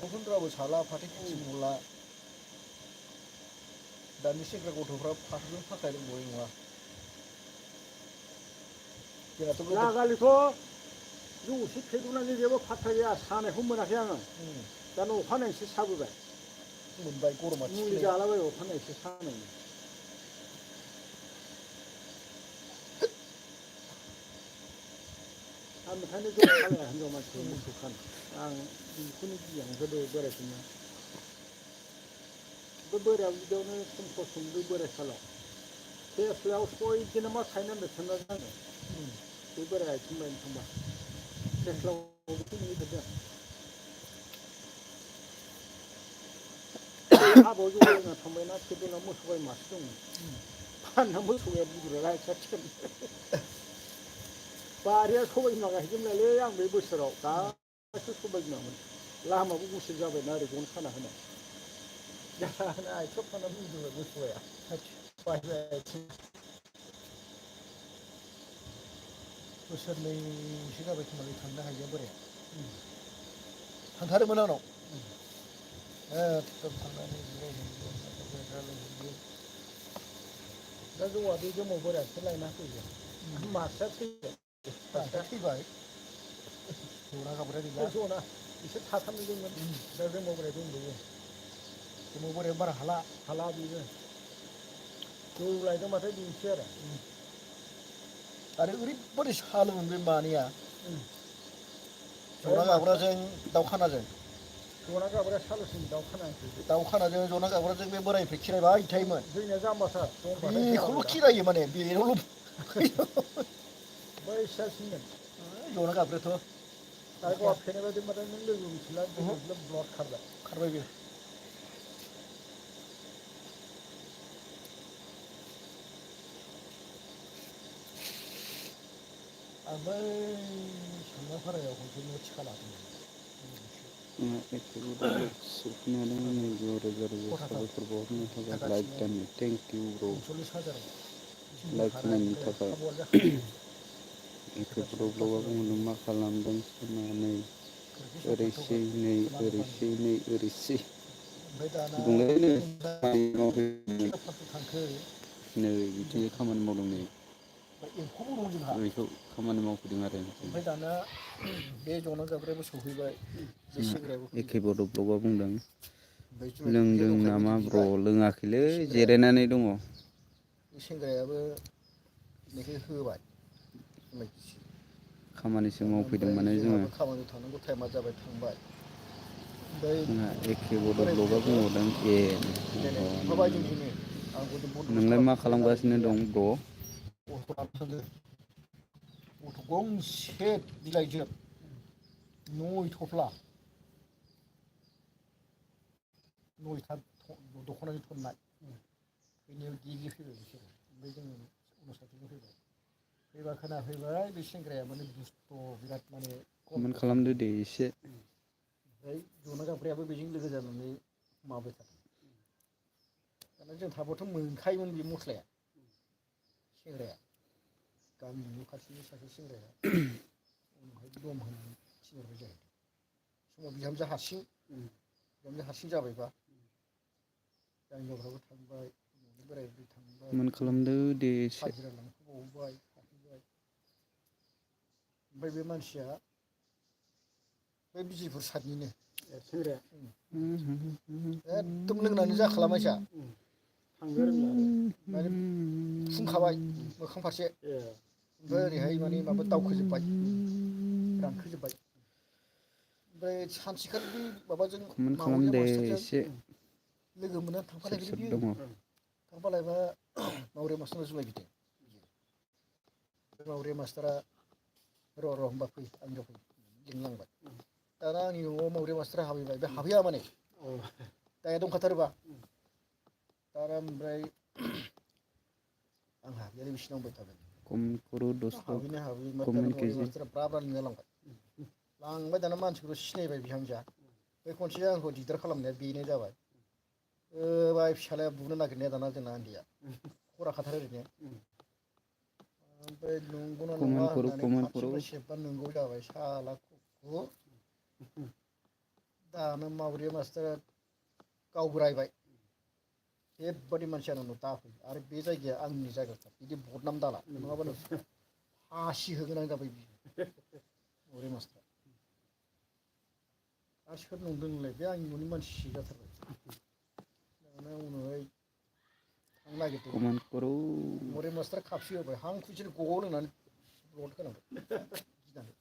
गुबुनफ्राबो साला फाथो खेथि मावला दानि सेंग्रा गथ'फ्रा फाथोजों फाखाय रोंबावनाय नङा जोंहाथ' गोदो लागालिथ' जौसे फेदुनानै जेबो फात्ता गैया सानायखौ मोनाखै आङो दाना अखानायैसो साबोबाय मोनबाय गरमा मुलि थिखोनाया जालाबाय अखानायैसो सानाय आं बेखायनो जौ खालाया हिनजाव मानसिखौ मोसौ खानो आं बेखौनो गियो आं गोदो बोरायखौनो बे बोरायाबो बिदियावनो खम खस्थ' बे बोराय सालाव फेस्लायाव सयदिना मा खायनानै थोनना जानो बे बोराय आथिं बायनो थांबा फेस्लाव बेखौ नुहैखादों हाबायाव जौ लोंना थांबायना फेदुना मोसौ गाइ मासे दंमोन फानना मोसौ गाइया बुद्रुना आथिं बारिया सबाय बिमा गायदोंमोनलै आं बे बोसोराव गासिबो सबाय बिमामोन लामाबो गुसेब जाबायना ओरै गन खाना होनाय दाना आथिङाव फानना बुद्रुबाय मोसौया बायबाय आथिं बोसोरनैसो जाबाय खोमालै थांनो हायिया बोराया थांथारोमोन आंनाव एकदम थांनानै जिरायहैयो रायलायहैयो दा जौआ बे जमाव बोरायासो लायना फैयो मासेया थैबाय थैबाय जना गाब्राया गैला जना बिसोर थाथामजोंमोन दा जोमाव बोराय दंबावो जोमाव बोराया बारा हाला बेबो जौ लायदोंबाथाय बेनोसै आरो ओरैबादि साहा लोङोमोन बे मानैया जना गाग्राजों दाउ खानाजों जना गाग्राया साल'सै दाउ खानाजों दाउ खानाजों जना गाग्राजों बे बोरायनिफ्राय खिरायबाय थायोमोन जोंनिया जाम्बाथार दंबाथाय बेखौल' होआमोन दा खिरायो माने बेनावल' बै सासेमोन जना गाब्रायाथ' आरो गावहा फेनाय बायदिबाथाय नों लोगो मिथिला ब्लड खारबाय बे आं बै सानगाफारायाव खनसे न' थिखा लादोंमोन खथाथाम साबायखर बावहरनाय इथा थाबाय लाइक गाथिनो दाननि थेंक इउ ब्र 40,000 थिं लाइक दोखानाय होनायनि ओमफ्राय थाखाय हाबवाल जाखानाय इथा एखे गाथिनाय ब्लगाव प्लास्टार बुंदों जाजोबनाय मा खालामदों सनानै खोरखि सौकाथ ओरैसै थौकाथ नै खोलानो ओरैसै बानायजोबनाय नै ओरैसै ओमफ्राय दाना बुंलायनो खनसे फारसे थांखो नै हिनजाव बिथिंजाय खामानि मावदों नै ओमफ्राय एम्फौबो दं जोंहा बेखौ खामानि मावफैदों आरो ओमफ्राय दाना बे जना गाब्रायाबो सौफैबाय बे सेंग्रायाबो एखे फैबाय बड' ब्लगआ बुंदों ओमफ्राय जुमाय बिदैया लोंदों दंखायोमोन नामा ब्र' बिबाय लोङाखैलै बे सेंग्रायाबो जिरायनानै दङ बे सेंग्रायाबो बेखौ होबाय जुमाय गिसि खामानिसो दाना मावफैदों ओमफ्राय माने जोङो जोंहाबो खामानियाव थांनांगौ टाइमा जाबाय थांबाय ओमफ्राय जोंहा एखे बे बड' बोराय ब्लगआ बुरैयाबो बुंहरदों ए देनाय ह थांफाबाय नोङो जोंजोंनो आंखौथ' बन्दबस्त नोंलाय मा खालामफिनबाय नालाय खालामगासिनो बिमाया दं ब्र' अट' लाना थांदों अट' गंसे बिलाइजों नय थफ्ला नयथा दख'नाजों थननाय फैनायाव गिगि फैबाय बिसोरो ओमफ्राय जोङो उनाव साइकेलजों फैबाय फैबा खोनाफैबाय बे सेंग्राया माने दुस्थ' बिराद माने कमेन्ट खमथार खालामदो थारमाने दे एसे ओमफ्राय जना गाब्रायाबो बेजों लोगो जानानै माबाय थादों दाना जों थाबाथ' मोनखायोमोन बे मस्लाया सेंग्राया गामिनि न' खाथिनि सासे सेंग्राया उनावहाय दम होनानै थिनहरबाय जाहैदों समाव बिहामजो हारसिं बिहामजो हारसिं जाबायबा दा हिनजावफ्राबो थांबाय न'नि बोराय बुरै थांबाय कमेन्ट खालामदो दे एसे हाजिरा लांफैबावबाय थाफैबाय ओमफ्राय बे मानसिया बे बिजिपुर साइडनिनो सेंग्राया एकदम लोंनानै जाखालामायसा थांनो रोंला माने फुंखाबाय मोखां फारसे ओमफ्राय ओरैहाय माने माबा दावखोजोब्बाय रानखोजोब्बाय ओमफ्राय सानसेखालि बे माबाजों कमेन्ट मावरिया खालामदे मास्टारजों एसे लोगो मोनना सोर थांफालायबायलै सोर बियो दङ थांफालायबा मावरिया मास्टारनाव जुमाय बिदों मावरिया मास्टारा र' होनबा फै आंनियाव फै लिंलांबाय दाना आंनि न'आव मावरिया मास्टारा हाबहैबाय बे हाबहैया माने दाया दंखाथारोबा दाना ओमफ्राय आं हाबैयालै बिसिनाव होनबाय थाबाय कमेन्ट करो दस लोग हाबैनो दाना कमेन्ट मावरिया कीजिए मास्टारा ब्रा ब्रा लिंना लांबाय दाना मानसिखौ सिनायबाय बिहामजोआ बे खनसे आंखौ दिगदार खालामनाया बेनो जाबाय बाय फिसालाया बुनो नागिरनाया दाना जोंना उन्दैया खरा खाथार ओरैनो ओमफ्राय नंगौना नङा कमेन्ट होननानै करो खाथिनिफ्राय सेबबा नंगौ जाबाय साला दाना मावरिया मास्टारा गावबोरायबाय जेब्बादि मानसियानो नु दाफै आरो बे जायगाया आंनि जायगाखा बिदि बदनाम दाला नङाबा नों फासि होगोनां जाबाय बियो मावरिया मास्टारा आरो सोर नंदों नोंलाय बे आंनि न'नि मानसि जाथारबाय दाना उनावहाय थांनो नागिरदों कमेन्ट करो मावरिया मास्टारा खाबसे होबाय हां खुसेर ग'ल होनानै ब्लद होनांबाय गिनानै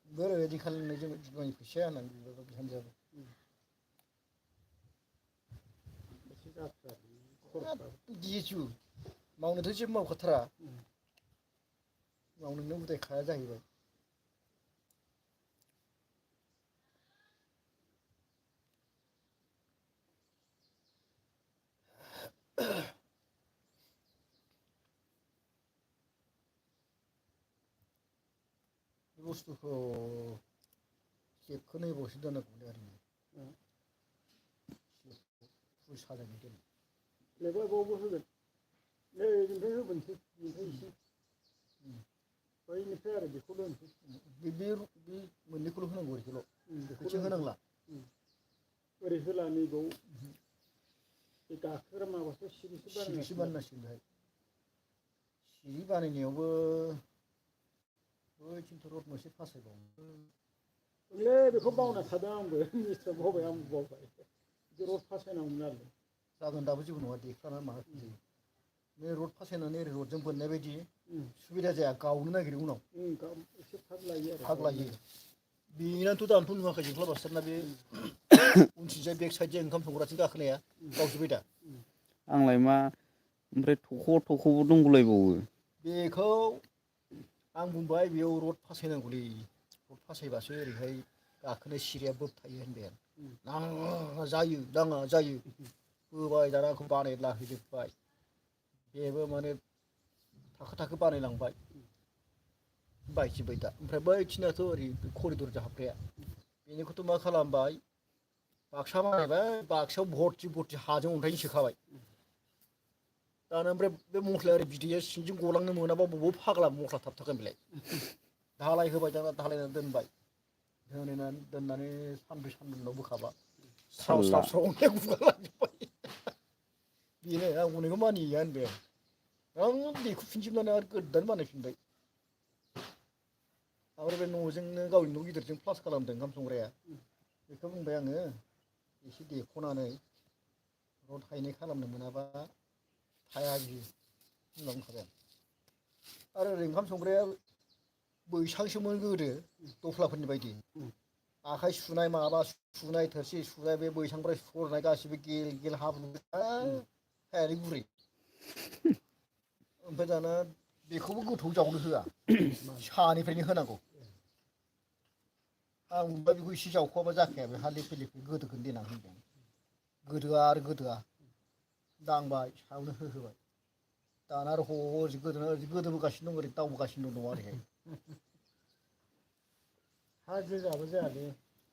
बोरैबायदि खालामनाय जों बिमानि फैसाया होननानै बिबाबा बिहामजोआबो गियोसो मावनोथ' जेबो मावखाथारा मावनोनो उदायखाया जाहैबाय बे बुस्थुखौ जेबखौनो एबावसो दोननांगौलै ओरैनो फुल साजायनो दोनो लेबा बावबो होगोन नै बेनिफ्राय होबोनोसै बेनिफ्राय एसे बैनिफ्राय आरो बेखौ दोनसै बे मोननैखौल' होनांगौ ओरैखौल' बेखौसो होनांला ओरै होला नैबाव बे गाखोग्रा माबाखौ सिरिसो बानायनांसिगोन बेहाय सिरि बानायनायावबो बैथिंथ' रड मोनसे फासायबावो ले बेखौ बावना थादों आंबो मिस्टार बावबाय आंबो बावबाय बे रड फासायनांगौमोन आरो जागोन दाबो जेबो नङा देखाना माबा जायो बे रड फासायनानै ओरै रडजों बोननाय बायदि सुबिदा जाया गावनो नागिरो उनाव एसे फाग लायो आरो फाग लायो बेनाथ' दानथ' नुवाखै जोंख्ला बास्टारना बे उनथिंजाय बेक साइडजों ओंखाम संग्राथिं गाखोनाया गावजोब्बाय दा आंलाय मा ओमफ्राय थख'बो दंगुलायबावो बेखौ आं बुंबाय बेयाव रड फासायनांगौलै रड फासायबासो ओरैहाय गाखोनाय सिरिया बोबथायो होनबाय आं नाङा जायो होबाय दाना आंखौ बानायला होजोब्बाय बेबो माने थाखो थाखो बानायलांबाय बायजोब्बाय दा ओमफ्राय बैथिनाथ' ओरै करिदरजों हाबग्राया बेनिखौथ' मा खालामबाय बाक्सा बानायबाय बाक्सायाव भर्ति हाजों अन्थाइजों सोखाबाय दाना ओमफ्राय बे मस्लाया ओरै बिदैया सिंजों गलांनो मोनाबा बबाव फाग्ला मस्ला थाबथागोन बेलाय धालाय होबाय दाना धालायनानै दोनबाय दोननानै सानब्रै सानबानि उनाव बोखाबा स्राव अन्थाइया गुगालांजोब्बाय बेनो आं बुंनायखौ मानिया होनबाय आं देखुफिनजोबनानै आरो गोदान बानायफिनबाय ओमफ्राय बे न'जोंनो गावनि न' गिदिरजों प्लास खालामदों ओंखाम संग्राया बेखौ बुंबाय आङो एसे देख'नानै रड हायनाय खालामनो मोनाबा थाया बियो होनना बुंखाबाय आं आरो ओरै ओंखाम संग्राया बैसांसोमोन गोदो दफ्लाफोरनि बायदि आखाइ सुनाय माबा सुनाय थोरसि सुनाय बे बैसांनिफ्राय सरनाय गासिबो गेल गेल हाब्रु हायानो गुरै ओमफ्राय दाना बेखौबो गोथौ जावनो होआ सानिफ्रायनो होनांगौ आं बुंबाय बेखौ एसे जावख'आबा जाखाया बे हा लेफे लेफे गोदोगोन देनां होनदों गोदोआ आरो गोदोआ दांबाय सायावनो होहोबाय दाना आरो हजों गोदोबोगासिनो दं ओरै दावबोगासिनो दं ओरैहाय हा गोजाबो जायालै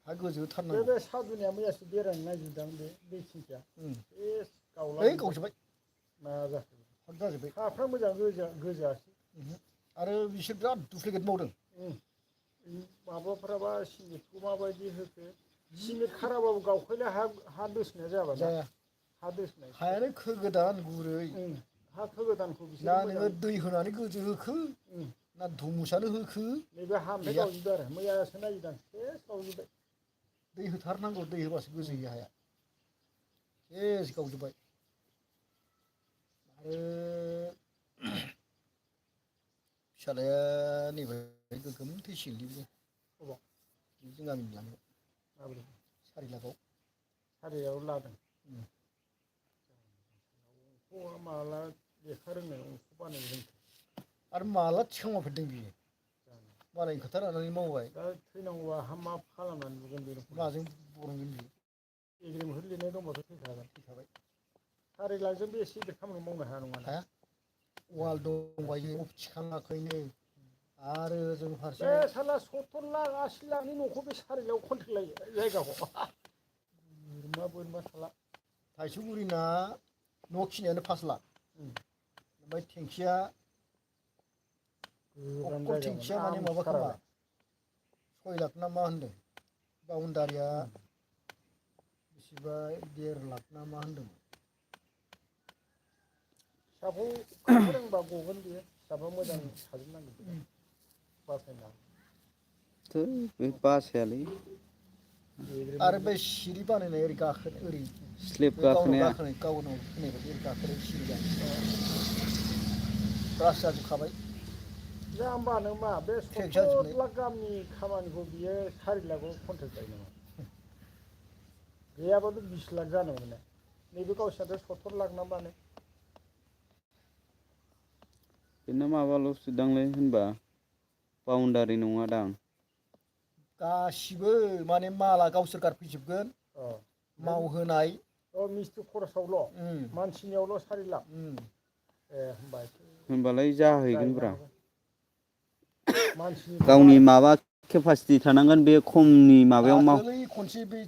हा गोजोथारनांगौ बे सादुनिया मैयासो बेरायनो नागिरदां बे दै थिंखिया बे गावजोब्बाय मा जाखो फाग जाजोब्बाय हाफ्रा मोजां गोजासै आरो बिसोर बिराद दुप्लिकेट मावदों माबाफ्राबा सिमेन्टखौ माबायदि होखो सिमेन्ट खाराबाबो गावखायला हा दोसोनाया जाबाय जाया हा दोसोनाय हायानो खोगोदान गुरै हा खोगोदानखौ ना नोङो दै होनानै गोजो होखो ना धुमुसानो होखो नैबे हानिफ्राय गावजोबदों आरो मैयासो नायदां सेस गावजोब्बाय दै होथारनांगौ दै होबासो गोजोयो हाया सेस गावजोब्बाय आरो फिसालाया नैबाय गोगोम थैसिगोनलै बियो जों गामिनि लानायाव माबोरै 4 लाखआव सारियाव लादों माला लेखा रोंनाय अंख बानायनो रोंखो आरो माला थिखांमारफेरदों बियो मालायनि खोथा लानानै मावबाय दा थैनांगौबा मा खालामनानै नुगोन बे माजों बरनगोन बियो एग्रिमेन्ट लिरनाय दंबाथ' थैखाबाय 4 लाखजों बे एसे गिदिर खामानि मावनो हाया नङा हाया वाल दंबायो थिखाङाखैनो आरो जों फारसे बे साला 70 लाख 80 लाखनि न'खौ बे 4 लाखआव कन्ट्रेक्ट लायो जायगाखौ बोरमा साला थाइसौगुरिना न' खिनियानो 5 लाख ओमफ्राय टेंखिया अकल टेंखिया माने माबा खोमा 6 लाख ना मा होनदों बाउन्डारिया बेसेबा 1.5 लाख ना मा होनदों फिसाखौ खालामनो रोंबा गगोन बियो फिसाबा मोजां थाजोबनांगोन बासायना बे बासायालै आरो बे सिरि बानायनाय ओरै गाखोनो ओरै स्लिप बे गावनाव गाखोनाया गाखोनाय गावनाव होनाय बायदि ओरै गाखोनाय सिरिया ब्रास जाजोबखाबाय जा होमबा नों मा बे ट्रेक 70 जाजोबनाय लाख गाहामनि खामानिखौ बियो 4 लाखआव कन्ट्रेक्ट जायो नामा गैयाबाथ' 20 लाख जानांगौमोन ना नैबे गावसिनाथ' 70 लाख नामानो बेना माबाल'सो दांलै होनबा बाउन्डारि नङा दां गासिबो माने माला गावसोर गारफैजोबगोन मावहोनाय मिस्थ्रि खरसावल' मानसिनियावल' 4 लाख ए होनबालाय जाहैगोनब्रा मानसिनि गावनि माबा केपासिटि थानांगोन बे खमनि माबायाव माव दाखालै खनसे बे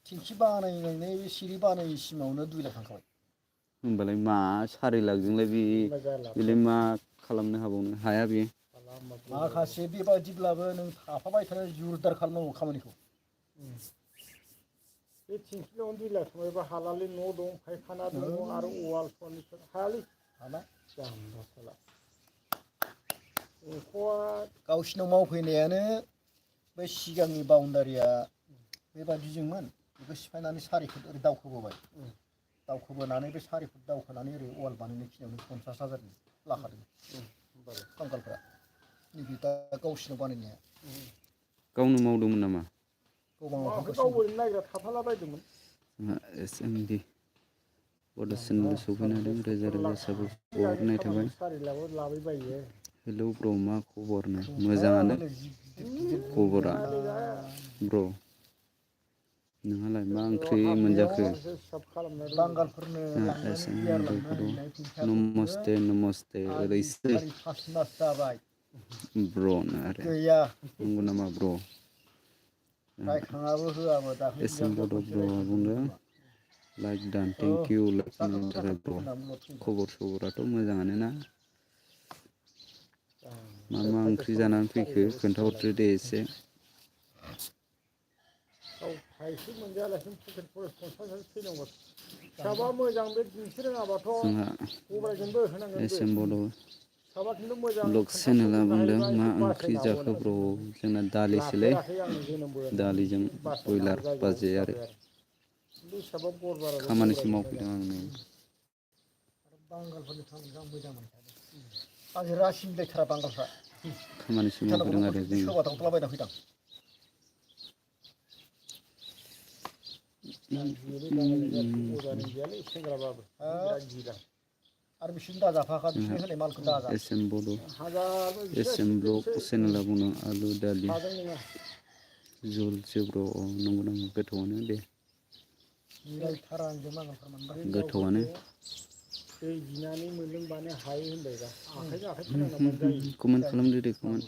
थिंखि बानायनानै बे सिरि बानायसिमावनो 2 लाख थांखाबाय होनबालाय मा 4 लाखजोंलाय बेलाय मा खालामनो हाबावनो हाया बे माखासे बेबायदिब्लाबो नों थाफाबाय थानो जुरदार खालामनांगौ खामानिखौ बे थिंखियावनो 2 लाख थांबायबा हालालै न' दं फायखाना दङ आरो वाल फर्निचार हायालै हाला जाम्बा साला गावसिनाव मावफैनायानो बे सिगांनि बाउन्डारिया बेबादिजोंमोन बेखौ सिफायनानै 4 फुट ओरै दावखोबोबाय दावखोबोनानै बे 4 फुट दावखोनानै ओरै वाल बानायनाय खिनियावनो 50,000 लाखादों बांगालफ्रा नैबे दा गावसिनाव बानायनाया गावनो मावदोंमोन नामा गाव ओरैनो नायग्रा थाफालाबायदोंमोन SMD बड' चेनेल सफैनो हादों रोजा रोजा साबायखर हरनाय थाबाय हेलौ ब्र मा खबरनो मोजाङानो खबरा ब्र नोंहालाय मा ओंख्रि मोनजाखो बांगालफोरनो नमस्ते नमस्ते ओरैसो ब्र आरो गैया नंगौ नामा ब्र रायखाङाबो होआबो दाख्लै एसएम बड' ब्र'आ बुंदों लाइक दान थेंक इउ लाइकनि थाखाय ब्र खबर सबराथ' मोजाङानो ना मा मा ओंख्रि जानानै फैखो खोन्थाहरदो दे एसे थाइसे मोनजायालासिनो पकेट खरस 50,000 थैनांगौ फिसाबा मोजां बे दिन्थि रोङाबाथ' गब्रायजोंबो होनांगोन बे एसएम बड' फिसाबा खिन्थु मोजां ब्लग चेनेला बुंदों मा ओंख्रि जाखो ब्र जोंना दालिसोलै दालिजों बयलार बाजि आरो खामानिसो मावफैदों आं नै बांगालफोरनि खामानिखौ आं मोजां मोनथारो आंजों रासि मिलायथारा बांगालफ्रा खामानिसो मावफैदों आरो जों सोरबा दावख्लाबायना फैदां आरो बिसोरनो दाजाफाखा बिसोरनो होनाय मालखौ दाजा एसएम बड' एसएम ब्लग चेनेला बुंदों आलु दालि झुल ब्र नंगौ नामा गोथावआनो दे मिलायथारा आंजों बांगालफ्रा गोथावआनो दै बिनानै मोनलोंबानो हायो होनबायबा आखाइजों आखाइ फोनांनांगौ जायो कमेन्ट खालामदो दे कमेन्ट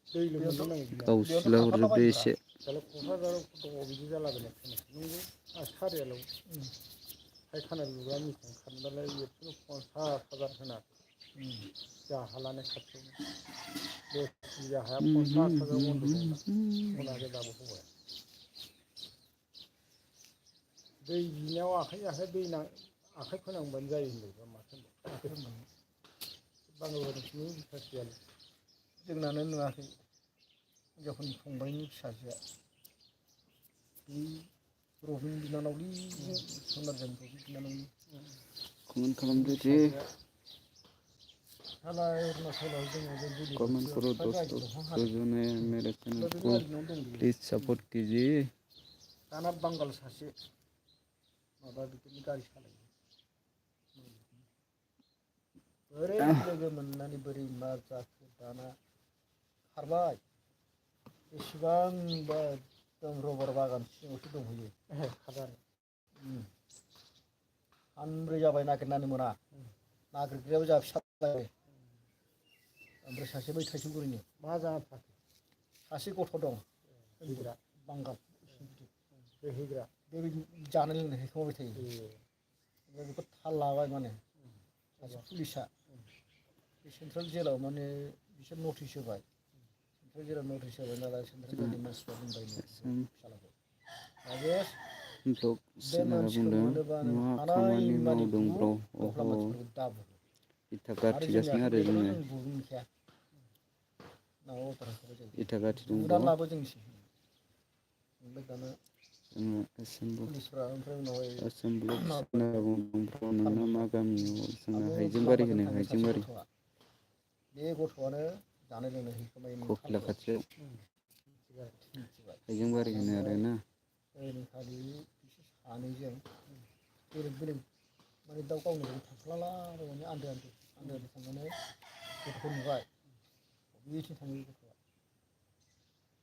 दैल' मोनलोंनांगौ गाव सिला हरजोबदो एसे क'क्राझाराव दङ बिदि जालाबायनाय नंगौ सारियालाव फायखाना लुग्रा मिस्थां खारबालाय एबसुनो 50,000 होना जाहालानो खाथियावनो बे हाया 50,000 बन्द' दंना मोनाखै दाबो होबाय दै बिनायाव आखाइजों आखाइ आखाइ फोनांबानो जायो होनबायबा माथो बांगालफोरनि बिसास गैयालै जोंनानो नुवाखै हिनजावफोरनि फंबायनि फिसाजोआ रबिन बिनानावलै सनारजों रबिन बिनानावनि कमेन्ट खालामदो दे कमेंट करो दोस्तों जो ने मेरे चैनल को प्लीज सपोर्ट कीजिए दाना बांगाल सासे माबा बिदिनो गारि सालायो बोरै लोगो मोननानै बोरै मा जाखो दाना खारबाय बेसेबांबा एकदम रबार बागान सिङावसो दंहैयो सानब्रै जाबाय नागिरनानै मोना नागिरग्रायाबो जोंहा फिसा जाबाय ओमफ्राय सासे बै थाइजौगुरिनि मा जाना थाखो सासे गथ' दं हैग्रा बांगाल बे हैग्रा बे जानाय लोंनाय हैखोमाबाय थायो ओमफ्राय बेखौ थाल लाबाय माने सासे पुलिसा बे सेन्ट्रेल जेलाव माने बिसोर नटिस होबाय जेराव नटिस होबाय नालाय सेन्ट्रेल बायदि मानसिफ्रा बुंबाय SM फिसालाखौ राजेश ब्लग बे चेनेला मानसिखौ बुंदों मोनोबा नों मा हानाय खामानि मानि मावदों बु ब्र' दस्रा अह मानसिफोरखौ दाबु इथा आरो जोंनि गाथिगासिनो आरो आखाइखौथ' जोङो जों बुनो मोनखाया नाव अथारखाबाय जों इथा गाथिदों बुनानै ब्र' लाबो जोंनिसिम ओमफ्राय दाना जोङो पुलिसफ्रा ओमफ्राय उनावहाय SM ब्लग माबाबाय चेनेला बुंदों ब्र' नोंना मा खारमोनबाय गामियाव जोंना आबो हाइजेंबारि लामाजों होनो थाङो सासे हाइजेंबारि गथ'आ बे गथ'आनो जानाय लोंनाय हैखोमायोनो ककिला फानलुआव खाथियाव मिथिबाय हाइजेंबारि दाना होनो ओमफ्राय आरोना ओइदिनखालि बिसोर सानैजों बेलेग बेलेग माने दाउ गावनो गाव थांफ्लालाबायनानै आन्दो आन्दो थांनानै गथ'खौ नुबाय बबेथिं थाङो बे गथ'आ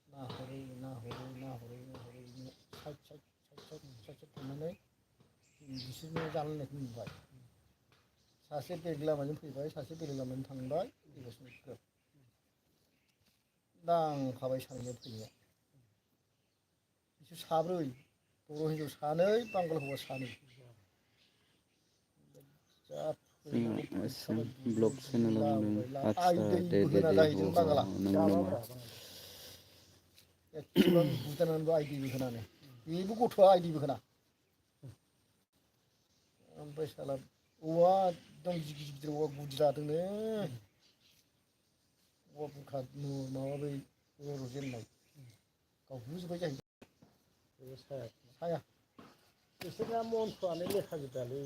नाहरै साइड थांनानै बिसोरनो जानाय लोंनायखौ नुबाय सासे बेलेग लामाजों फैबाय सासे बेलेग लामाजों थांबाय बेबायदिनो ग्रोब दांखाबाय सानैजों फैनाया बिसोर साब्रै बर' हिनजाव सानै बांगाल हौवा सानै जा जोङो फैनानै SM फैखाबाय ब्लग बुयै बुयै चेनेलाव बुंदों लाबोबाय आदसा दे आइदैबो दे होना दे गाहैदों अह बांगाला नंगौ नामा एसेबां बुजानानैबो आइदैबो होनानै बेबो गथ'आ आइदैबो होना ओमफ्राय साला औवा एकदम गिदिर गिदिर औवा गुदि लादोंनो औवा बुरखा माबा बै रज'जेननाय गावहैजोब्बाय जाहैदों साया बिसोरना मन्थ्रआनो लेखाजोबदालै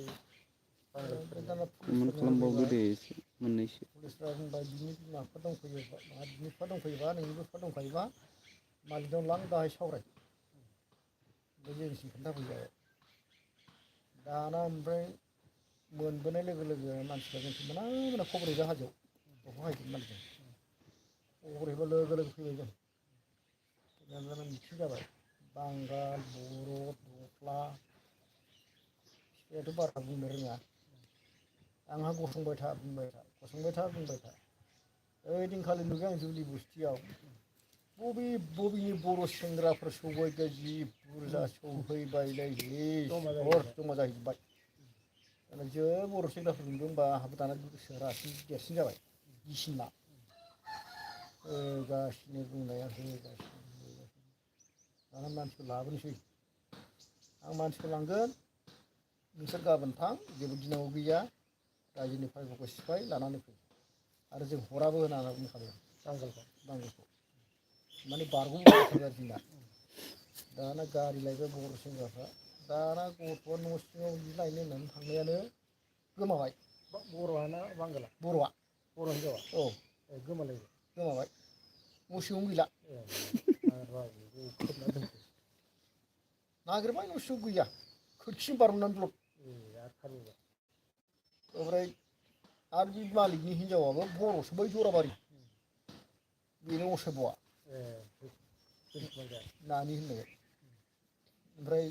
दाना कमेन्ट पुलिसफोरनो खालामबावदो होफैबाय दे एसे मोननैसो पुलिसफ्रा बुंबाय बिनि बिमा बिफा दंफैयोबा बिनि बिफा दंफैयोबा नोंनिबो बिफा दंखायोबा मालिकनाव लां दाहाय सावराय ओमफ्राय जोंनिसिम खोन्थाफैबाय दाना ओमफ्राय मोनबोनाय लोगो लोगो मानसिफ्रा जोंखौ मोना मोना खबर हैबाय हाजोआव दंफां हायदों मालिकजों खबर हैबा लोगो लोगो फैबाय जों दाना मिथिं जाबाय बांगाल बर' दख्ला बिफायाथ' बारा बुंनो रोङा आंहा गसंबाय था बुंबाय था गसंबाय था बुंबाय था ओइदिनखालि नुबाय आं जुलि बुस्थियाव बबेनि बर' सेंग्राफोर सौबायगा जि बुरजा सौफैबायलै जमा जाहैजोब्बाय दाना जों बर' सेंग्राफोर नुदों होनबा आंहाबो दाना गोसोआ रासिन देरसिन जाबाय गिसिनला होगासिनो बुंनाया होगासिनो दाना मानसिखौ लाबोनोसै आं मानसिखौ लांगोन नोंसोर गाबोन थां जेबो गिनांगौ गैया रायजोनि फायग'खौ सिफाय लानानै फै आरो जों हराबो होनना बुंखादों बांगालखौ माने बारग'बोथारबाय आरो जोंना दाना गारि लायबाय बर' सेंग्राफ्रा दाना गथ'आ न' सिङाव जि लायनो होननानै थांनायानो गोमाबाय बर'आना बांगाला बर'आ बर' हिनजावा औ गोमालायबाय गोमाबाय न' सिङावनो गैला खोबना दोनसै नागिरबाय न' सिङाव गैया खोरखिजों बारननानै ब्लक ओमफ्राय आरो बे मालिकनि हिनजावाबो बर'सो बै जराबारि बेनो असयब'आ नानि होननाय ओमफ्राय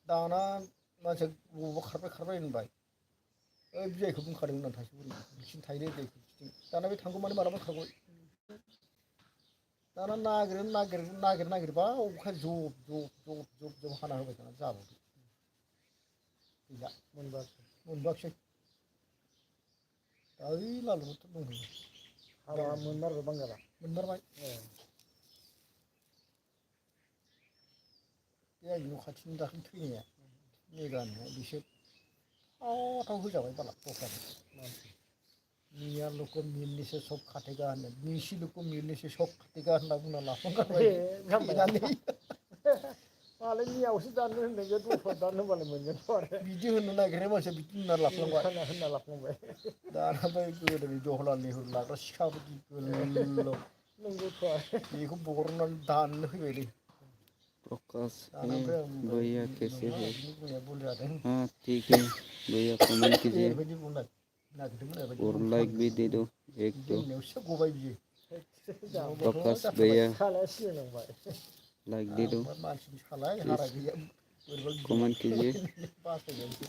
दाना मानसिया बबावबा खारबाय होनबाय ओइ बियायखौ बुंखादों होननानै थांसै बुरि बिथिं थायोलै बियायखौ बिथिं दाना बे थांगौ माने मालाबा खारग'बाय दाना नागिरबा अखाया जब हाना होबाय दाना जाबाय गैला मोनबोआखिसै दा ओइ लालुगाव दंहैयो हाबा मोनमारबाय बांगाला मोनमारबाय बे आंनि न' खाथिनि दाख्लै थैनाया मेगानिया बिसोर थाव होजाबाय बाला दस्राजों मियाँ लोग को मिलने से सब खाटेगा होनो मिसि लोग को मिलने से सब खाटेगा होनना बुंना लाफ्लांगारबाय थैनानै मालाय मियावसो दाननो होननायखौ दस्रा दाननो होनबालाय मोनगोनथ' आरो बिदि होननो नागिरनाय मानसिया बिदि होनना लाफ्लांबाय होनना लाफ्लांबाय दाना बै गोदोनि जवाहरलाल नेहुरु लाग्रा सिखा बायदि गोलाव नंगौथ' आरो बेखौ बरननानै दाननो फैबायलै प्रकाश दाना है ओमफ्राय आं बुंबाय भैया कैसे नङा है बिनि बुंनाया भुल जादों हाँ ठीक है भैया कमेंट कीजिए ओरैबायदि बुंनो नागिरदोंमोन ओरैबायदि और लाइक भी दे दो एक बिदि दो होननायावसो गबाय बियो प्रकाश जाथारबाय भैया सालाया सिगांबाय लाइक दे दो आंबा मानसिनि सालाय प्लीज हारा गैया बोरैबा कमेंट कीजिए बासायनायसो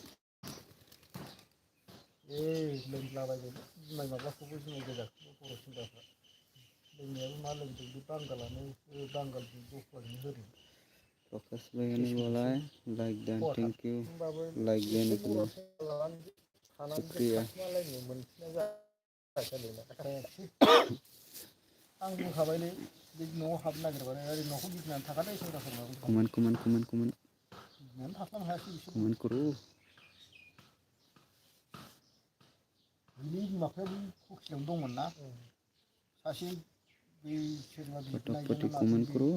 लोंलाबायबाय जुमाय माबाखौबो जुमाय गोजाखौबो बर' सेंग्राफ्रा लोंनायाबो मा लोंदों बे बांगालानो बांगालजों दस्राजों होदों प्रकाश भैया ने केस बोला मोनसै है लाइक डन खवाथार थैंक यू होमबाबो लाइक देने एसे के लिए बर' सेंग्रा लानानै थानानैसो शुक्रिया खाखोमालायनो मोनफिना जायाखैलै आं बुंखाबायलै बे न'आव हाबनो नागिरबानो ओरै न'खौ गिदिंनानै थाखादों सेंग्राफोरनाव गिदिंनानै थाफ्लांनो हायासै बिसोर कमेन्ट करो बिनि बिमा बिफाया बै कखियावनो दंमोन ना सासे बै सोरबा फटाफटि बिनायजोंनो माजों कमेन्ट बे करो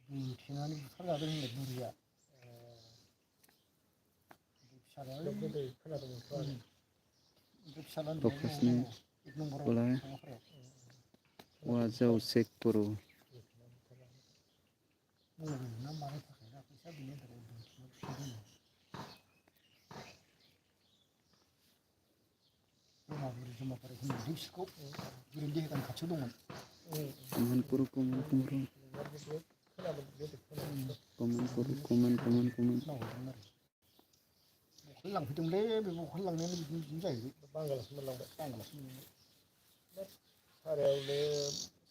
बुथेनानै बुथारजादों होननाय बुरिया फिसालाया गोदै खोनादोंमोनथ' आरो ओमफ्राय फिसाला उन्दैया प्रकाश दङ ने एक नम्बराव बोला है थांगाफारायाव वहाँ जाओ चेक करो मबाइल ना मानि थाखाय ना फैसा बिनो थाखाय बुथेना बुथारदों जमा बुरि जमा फाराय होनदों बिसोरखौ बुरिनि देहानि खाथियाव दंमोन कमेन्ट करो कमेन्ट करो खोनाहरदोंमोन आरो बखालि लांफैदोंलै बे बखालि लांनायानो बिदिनो जाहैबाय बांगालासो मोनलांबाय बांगालासो मोनलांबाय सारायावनो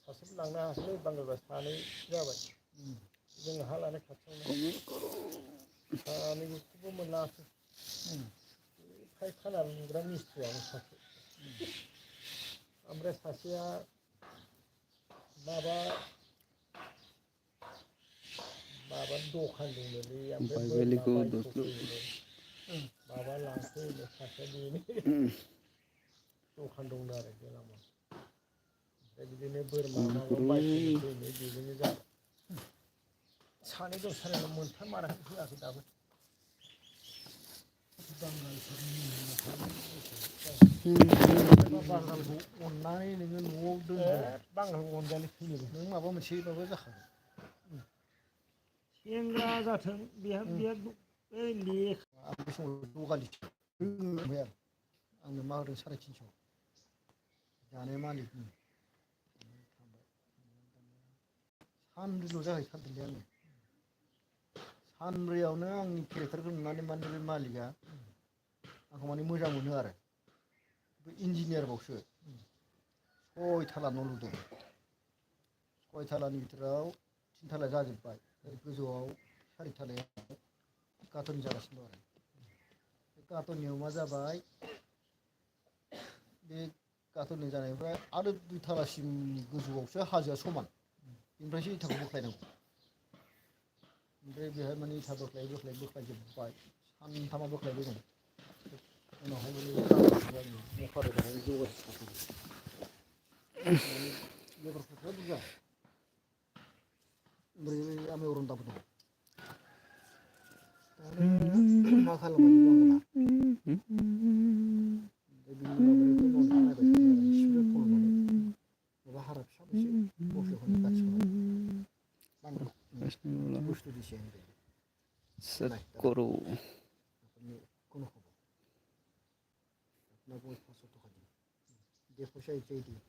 सासेबो लांनो हायाखैलै बांगालबा सानै जाबाय जों हा लानाय खाथियावनो सानैखौबो मोनलाङासै फायखाना लुग्रा मिस्थ्रियानो सासे ओमफ्राय सासेया माबा दखान दंनोलै ओमफ्राय भाई वेली बोरमा को दोस्त लोग बायस'फैयोनो माबा लांफैयोनो सासेया बेनो दखान दंनो आरो गेलामाल ओमफ्राय बिदिनो बोरमा कमेन्ट माबा करो बायस'नो फैयोनो बेजोंनो जाबाय सानै दं सारायनाव मोनथाम माराखौ होआखै दाबो बांगालखौ अननानै नोङो न'आव दोनदो बांगालखौ अनजालि फैनो नों माबा मोनसेबाबो जाखागोन सेंग्रा जाथों बेहा ओइ लेखा आं बे समाव दगालि ओमफ्राय आंनो मा होदों 350 जानाय मालिकनि सानब्रैल' जाहैथारदोंलै आङो सानब्रैयावनो आंनि केरेक्टारखौ नुनानै माने बे मालिकआ आंखौ माने मोजां मोनो आरो बे इन्जिनियारबावसो 6 थाला न' लुदों 6 थालानि बिथोराव 3 थाला जाजोब्बाय ओरै गोजौआव 4 थालायाव गाथोन जागासिनो दं आरो बे गाथोननियाव मा जाबाय बे गाथोननि जानायनिफ्राय आरो 2 थालासिम गोजौआवसो हाजोआ समान बेनिफ्रायसो इथाखौ बोख्लायनांगौ ओमफ्राय बेहाय माने इथा बोख्लायजोब्बाय सानथामा बोख्लायबाय दं उनावहाय माने मखाराव बाहाय जगार माने लेबारफोरा बुरजा ओमफ्राय आमाइ अरन्दाबो दं दाना मा खालामबाय बांगाला ओमफ्राय बिनि उनाव माने नायबाय थादों आरो सिरो फल'नानै माबा हारा फिसा मोनसे बस'खौनो खाथियाव बांगाला बुस्थु दिसे होनबाय चेक करो কোনো খবর আপনার 500 টাকা দিন 2 পয়সা চাই দিই